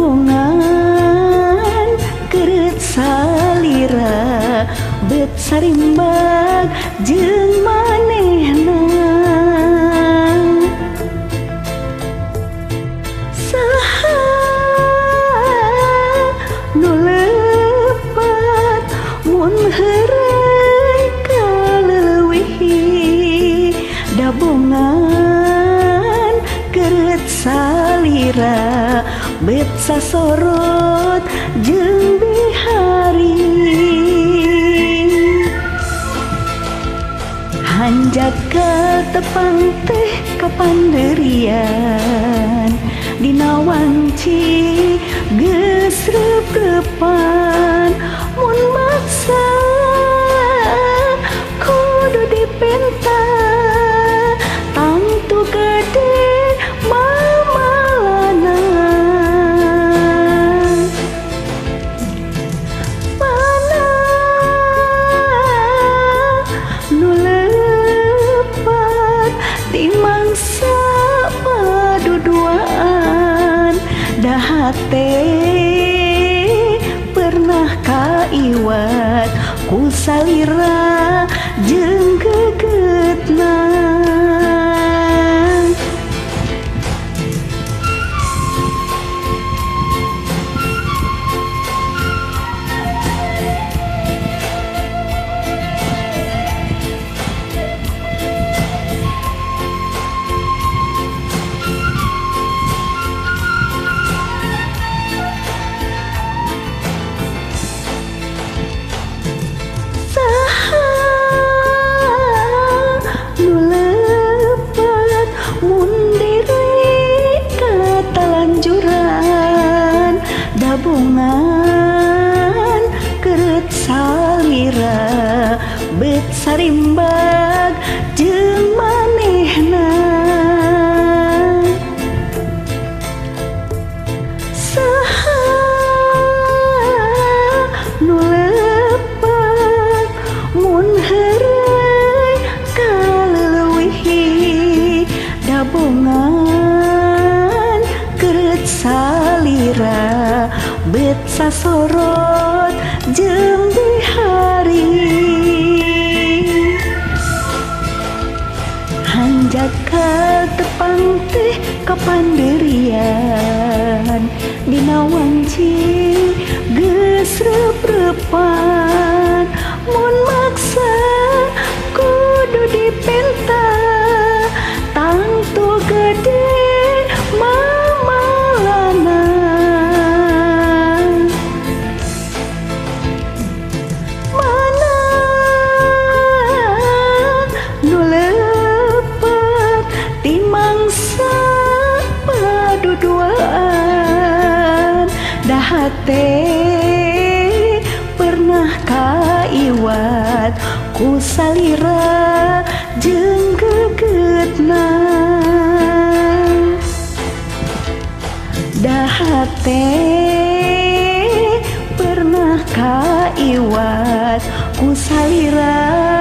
Dabongan keret salira bet sarimbag jeung manehna. Saha nu lepat mun heureuy kaleuwihi dabongan keret salira bet sasorot jeung bihari. Hanjakal tepang teh kapanderian dina wanci geus reup-reupan mun maksa kudu dipenta tangtu gede mamalana. Mana nu lepat di mangsa paduduaan dahate pernah kaiwat ku salira jeung gegetna. Saha nu lepat mun diri katalanjuran dabongan keret salira bet sarimbag jeung manehna. Saha nu lepat mun heureuy kaleuwihi dabongan keret salira bet sasorot jeung bihari. Hanjakal tepang teh kapanderian dina wanci geus reup-reupan mun maksa kudu dipenta tangtu gede mamalana. Mana nu lepat ti mangsa paduduaan dahate pernah kaiwat ku salira jeung gegetna. Dahate pernah kaiwat ku salira